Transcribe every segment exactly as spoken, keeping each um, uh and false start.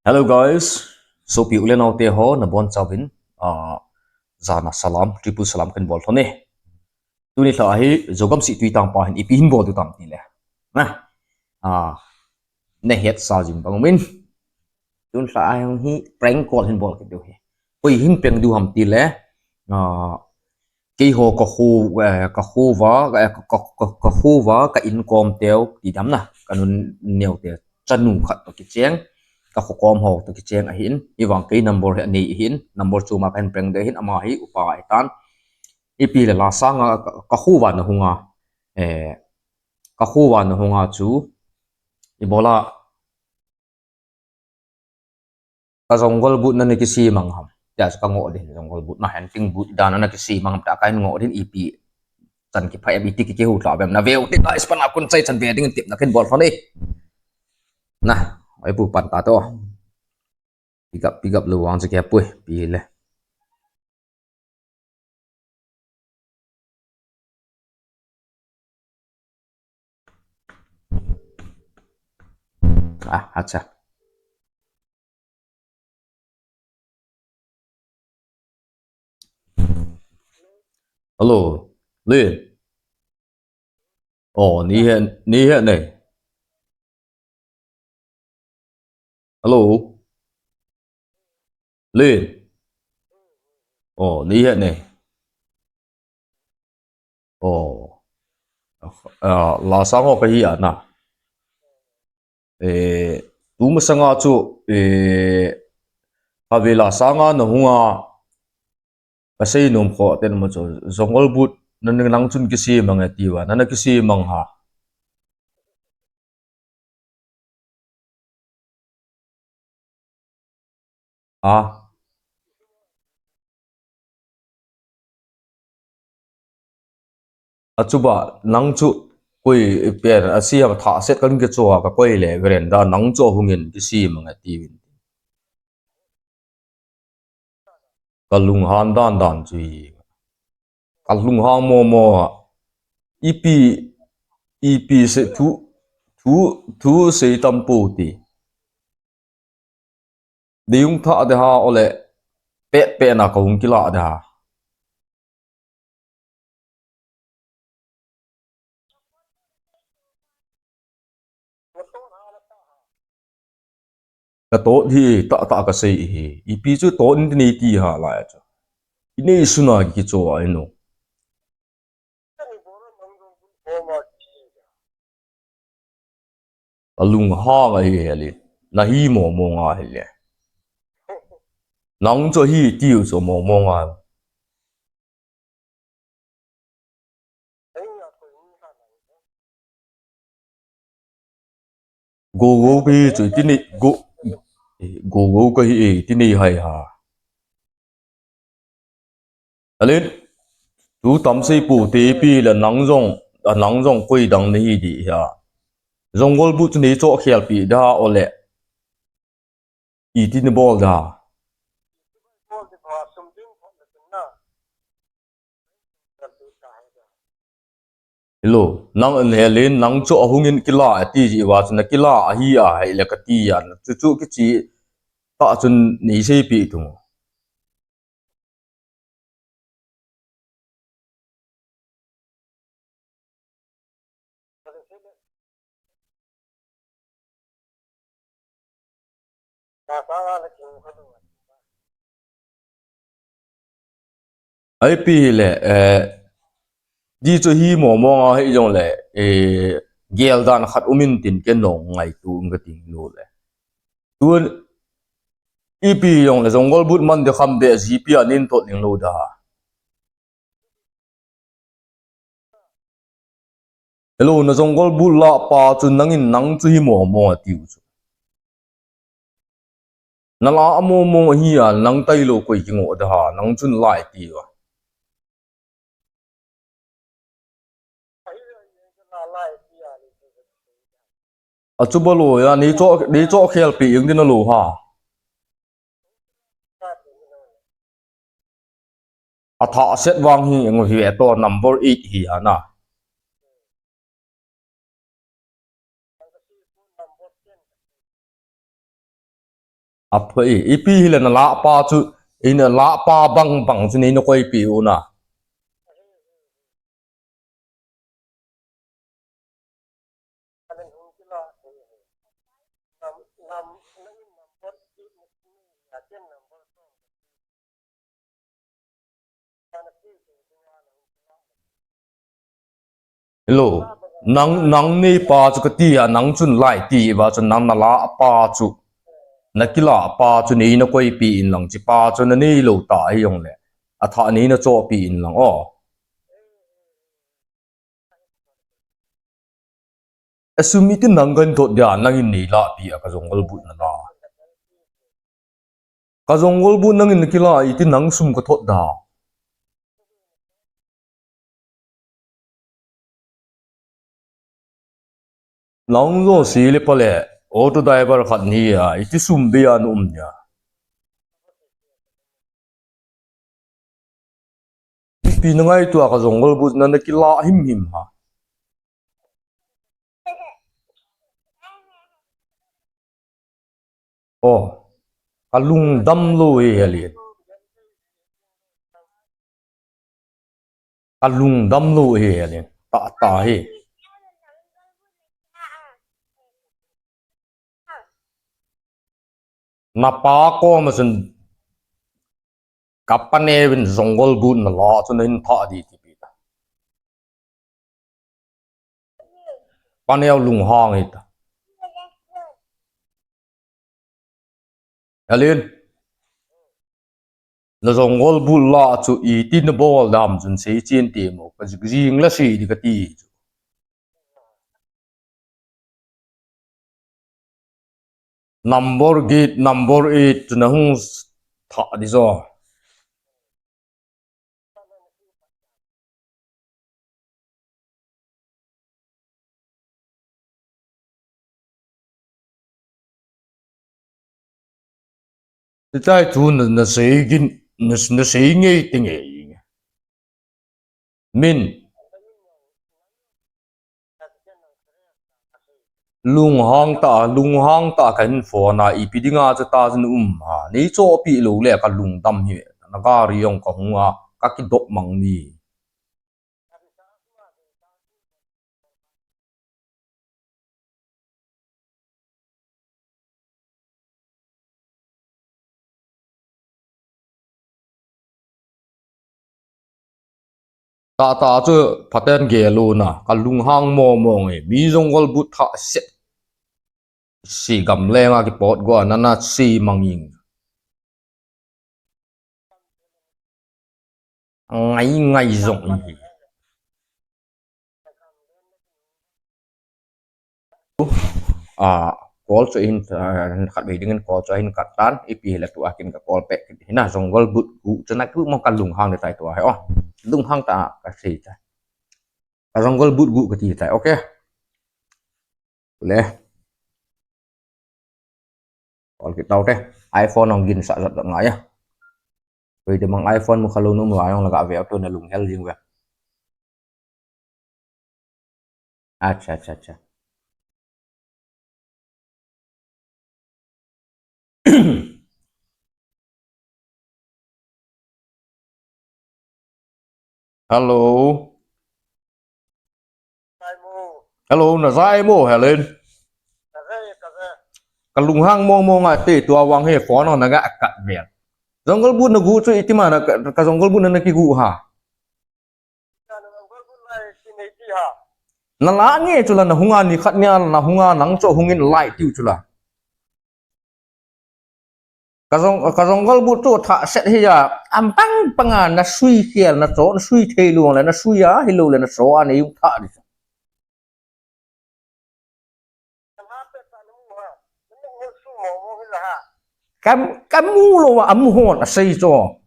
Hello guys, sopi u le nao te ho nabonchauvin, ah, jana salam, triple salam kahin bol lhon e. Tuni lha hi Zogam Sittui tangpa hin ipi hin bol diu tam tile, na, ah, nahetsa jing bang umin. Tun lha hi prank call hin bol kit diu hi. Koi hin prank diu ham tile, ah, keiho ka kho, eh, ka kho uva, eh, ka, ka, ka, ka kho uva, ka inkom teu, ti dam na, ka nu neo te, chanu khat toh kicheng, ka kho kom ho toh kicheng ahin, hivang kei number hi anei ahin, number chom a kahin prank diu ahin, ama hi upa ahitan. Ipi le la sanga ka, ka kho uva nahung a, eh, ka kho uva nahung a chu, ibola, ka jungle boot nana kisem mang ham tia chu ka ngoh ding, jungle boot na, hunting boot dan nana kisem mang ham tia kahin ngoh ding, ipi chan kipha em, iti ki, kihou lha em, na veu te guys, pan a kon chai chan ve ding tepna kahin bol lhon e. Na, ai pu pan ta to. Pick up, pick up lou vang chu kei pui, pi le. Ah, acha. Hello, Lin. Oh, ni he, ni he ne. Hello. Lin. Oh, ni he ne. Oh. Ah, la sang ho kahi a na. Eh, tu masanga chu, eh, ka ve la sanga nahung a, ka sei nom kho ten ma chu, jungle boot nana, nang chun kisem mang e tiu a, nana kisem mang ha. A. Achuba, nang chu koi pen, a si ham tha set kan ke cho a, ka koi le, veranda, nang chu hungin kisem mang e tiu in. Ka lunghan dan dan chu hi. Ka lunghang mo mo a. Ipi, ipi se thu, thu, thu sei tam pu ti. Dei hung tha de ha ole, pet pet na ka hung kila de ha. Ka tot hi, ta, ta ka sei hi. Ipi chu tot in nei ti ha lai chu. I nei suna ki cho a ino. A lunghang ahi heli. Na hi mo mo nga heli. Nang cho hi tiu cho mo mo nga. Go go ka hi chu, iti nei, go, go go ka hi, iti nei hai ha. Alin, tu tam sei pu te pi le nang jong, a nang jong koi dang nei di ha. Jungle boot chu nei cho khel pi da ole. Iti ni bol da. Hello, nang an helin, nang chu ahungin kila ati ji wa chu na kila ahi a, hei le ka ti a, chu chu kichi ta chun nei sei pi tu. Ai pi le, eh, di chu hi mo mo nga hi jong le, eh, gel dan khat umin tin ken nong ngai tu nga ting lo le. Tun, ipi jong le jungle boot man de kham be G P a nin tot ning lo da. Hello, na jungle boot la pa chu nangin nang chu hi mo mo a tiu chu. Na la a mo mo hi a nang tai lo koi ki ngo da ha, nang chun lai ti wa. A chu ba lo ya, ni cho, ni cho khel pi ing din a lo ha. A tha set vang hi eng hi ve to number eight hi a na. Aphai, ipi hile na lah pa chu, ina lah pa bang bang chu nei na koipi u na. Hello, nang, nang nei pa chu kati a, nang chun lai ti va chu nang na lah pa chu, na kilah pa chu nei na koipi in lang, chi pa chu na nei lou ta hi jong le, a thah nei na chohpi in lang o. A sum iti nang kan thot dia, nang in nei lah pi a ka jong gol but na la. Ka jong gol but nang in na kilah iti nang sum ka thot da. Nang jo si le pa le, auto driver khat ni a, iti sum be a na um dia. Ipi na ngaito a ka jong gol but na na kilah him him ha. O, ka lungdam lou hi hel in. Ka lungdam lou hi hel in. Ta, ta hi. Na pa koma chun ka pa neo in jong gol but na la chu na hin thah di ti pi ta. Pa neo lunghang hi ta. Hel in. Na jong gol but la chu iti na bol dam chun sei chen ti mo. Ka jing la sei di ka ti chu. Number gate, number eight, chu na hung thah di jo. Ti tai chu na, na sei gin, na, na sei ngei ti ngei. Min. Lunghang ta, lunghang ta ka hin phone a, ipi dinga chu ta chu na um ha. Nei chohpi lou le ka lungdam hi. Na gari jong ka hung a, ka kidop mang ni. Tata chu phaten gel u na, ka lunghang mo mo nge, mi jong gol but thah set. Si gamleng a kipot go a, na na si mang ing. Ngai ngai jong hi. A, call chu hin, a, khat vei ding in call chu hin kat tan, ipi hile tua kin ka call peh kit hina, jong gol but gu chu na gu mo ka lunghang le tai tua he o. Lunghang ta ka sei ta. Ka jong gol but gu ka ti tai, okay. Le. Call kit tau te. iPhone ong gin sa jat ngai a. Koi te mang iPhone mu kha lou nu mu a jong la ga ve tu na lunghel jing ve. Acha, acha, acha. Hello. Hello, na jai mo, Helen. Ka lunghang mo mo ngai te, tua vang he phone na ga kat ve. Jong gol but na gu chu iti ma na ka, ka jong gol but na na kigu ha. Na la nge chu la na hunga ni khat nia na hunga nang chu hungin lai tiu chu la. Ka jong, ka jong gol but chu thah set hi a, am pang panga na sui khel na cho, na sui thei luang le, na sui a, hi lo le na cho a, nei jong thah di. Ka, ka mu lo a, amu hon a sei cho.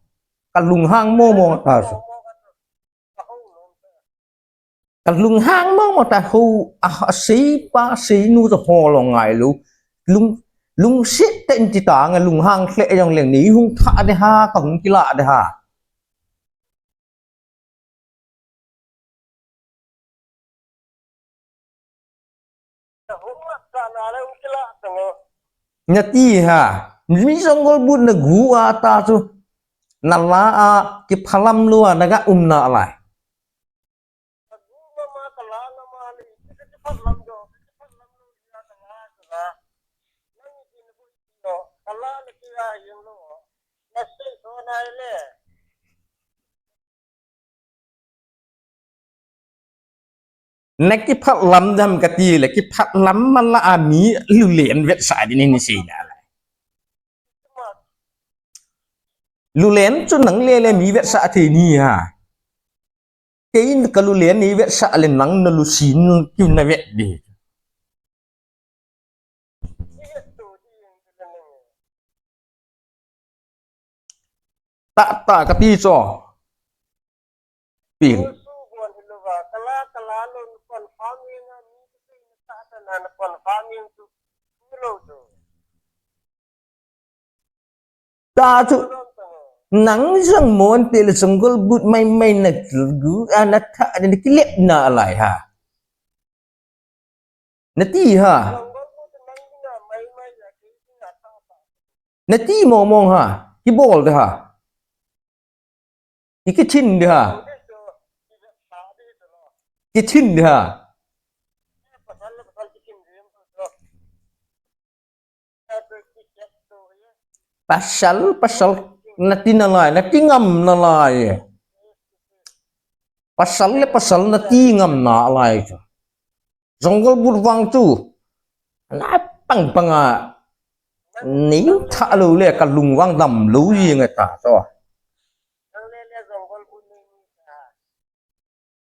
Ka lunghang mo mo ta so. Ka lunghang mo mo ta ho, a, a sei pa, sei nu cho ho lo ngai lo. Lung, lungset te in ti ta nga lunghang hle jong leng ni hung tha de ha, ka hung kila de ha. Na ti ha. Mi Jungle Boot na gu a ta chu. Na la a kiphalam lou a na ga um nalai. Na kiphalam dem kati le, kiphalam mala a mi lulen vetsah ding ni sei nalai. Lulen chu nang le le mi vetsah thei ni ha. Kei ka lulen ni vetsah le nang na lusin ki na vet di. Tah tah kati cho. Pil. Ta chu nang jong mon te le Jungle Boot mai mai na gu a na tha na kilep nalai ha. Na ti ha. Na ti mong mong ha. Kibol de ha. Ki kithin de ha. Kithin de ha. Pasal, pasal, na ti nalai, na ti ngam nalai. Pasal le pasal na ti ngam nalai. Jungle Boot vang chu. Na pang pang a. Nei tha lou le ka lung vang dam lou jing e ta to.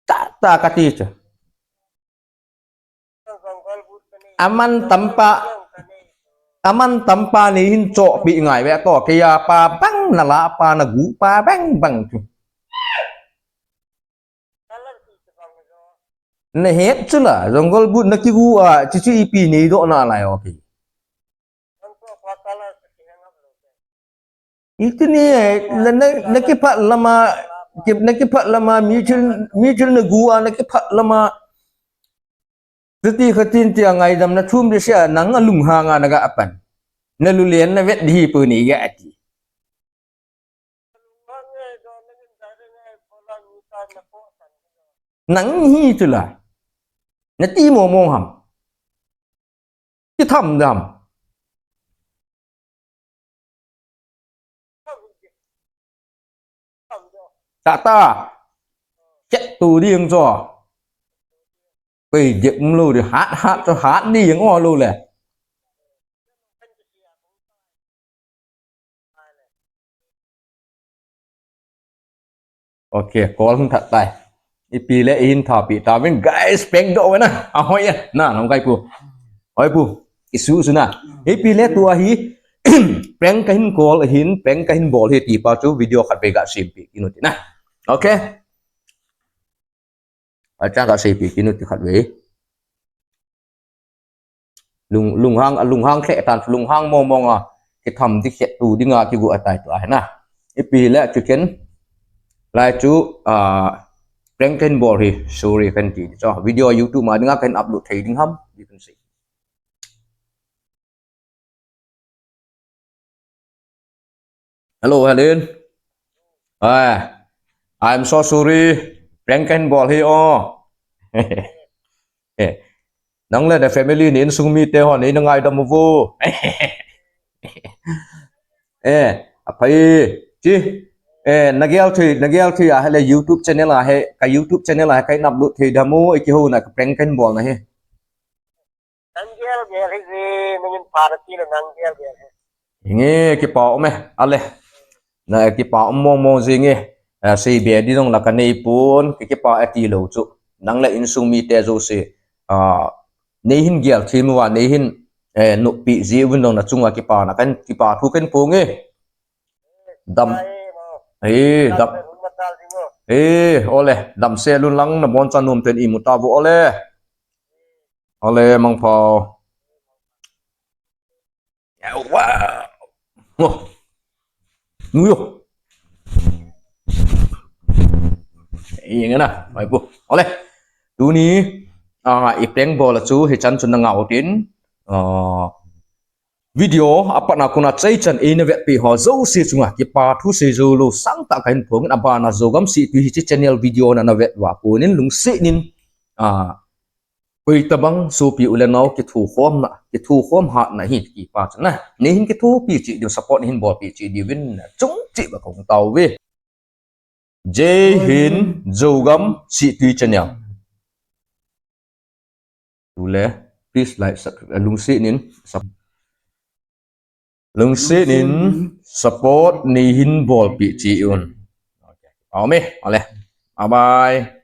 Ta, ta kati chu. Aman tampa, aman tampa nei hin chohpi ngai ve to, kei a pa bang na la pa na gu pa bang bang chu. Na het chu la, Jungle Boot na kigu a, chu chu ipi nei doh nalai o kei. Itini, na, na, na kiphalam a, ki, na kiphalam a, mi thil, mi thil na gu a, na kiphalam a. Chuti khatin tia ngaidam na thum di sia, nang a lunghang a na ga pan. Na lulen na vet di hi pu ni ga ati. Nang hi chu la. Na ti mong mong ham. Kitham dam. Ta ta. Chet tu ding cho. Kei jek um lou di hat hat cho hat ding o lou le. Ok, call hung that tai. Ipi le ihin thapi tauvin guys, prank doh ve na. Ahoi e, na, nang kai pu. Hoi pu, isu su na. Ipi le tua hi, prank kahin call ahin, prank kahin bol hi ti pa chu video khat vei ga sempeh kit u ti na. Ok. Acha ga sempeh kit u ti khat vei. Lung, lunghang, lunghang khe tan, lunghang mong mong a. Kitham di khe tu dinga kigu atai tu a na. Ipi le chu ken. Lai chu, ah, prank kahin bol hi, sorry kahin ti. Cho, video YouTube ma dinga kahin upload thei ding ham. You can see. Hello, Helen. Ai, I'm so sorry. Prank kahin bol hi o. Eh, nang le na family nei insung mite ho nei na ngaidam uvo. Eh, aphai. Chi. Eh, na gel thei, na gel thei a hele YouTube channel a he, ka YouTube channel a he kahin upload thei dam u, i kihou na ka prank kahin bol na he. Nang gel gel hi ji, nangin pha nati le nang gel gel hi. Nge, kipa um e, ale. Na kipa um mong mong ji nge. Eh, seibe di jong la kanei pon, ki kipa e ti lou chu. Nang le insung mite jouse. Ah, nei hin gel thim uva, nei hin, eh, noppi ji uvin jong na chunga kipa na kan, kipa thu kahin phong e. Dam. Eh, dam. Eh, ole, damsel un lang na bonchan nom ten imu tauvo ole. Ole, mangpha o. Wow. Oh. Nu yo. Eng na, mai pu. Ole. Tuni, ah, i prank bol a chu hichan chun na ngah u tin. Ah, Video apatna kona chaichan eina vetpeh ho jouse chunga kipa thusei joulou sangtah kahin phong in, abana Zogam Sihtui hiche channel video na navet uva konin lungset in, a, koitabang sopi u le nao kithokhomna, kithokhom hatna hi kipa chu na neihin kithopi cheh diu, support neihin bolpeh cheh diuvin chungcheh ba kahung taove. Jai Hind, Zogam Sihtui channel. Tule, please like, subscribe, lungset in, sup-, lungset in support neihin bolpeh cheh un. Aum e, ale. Bye bye.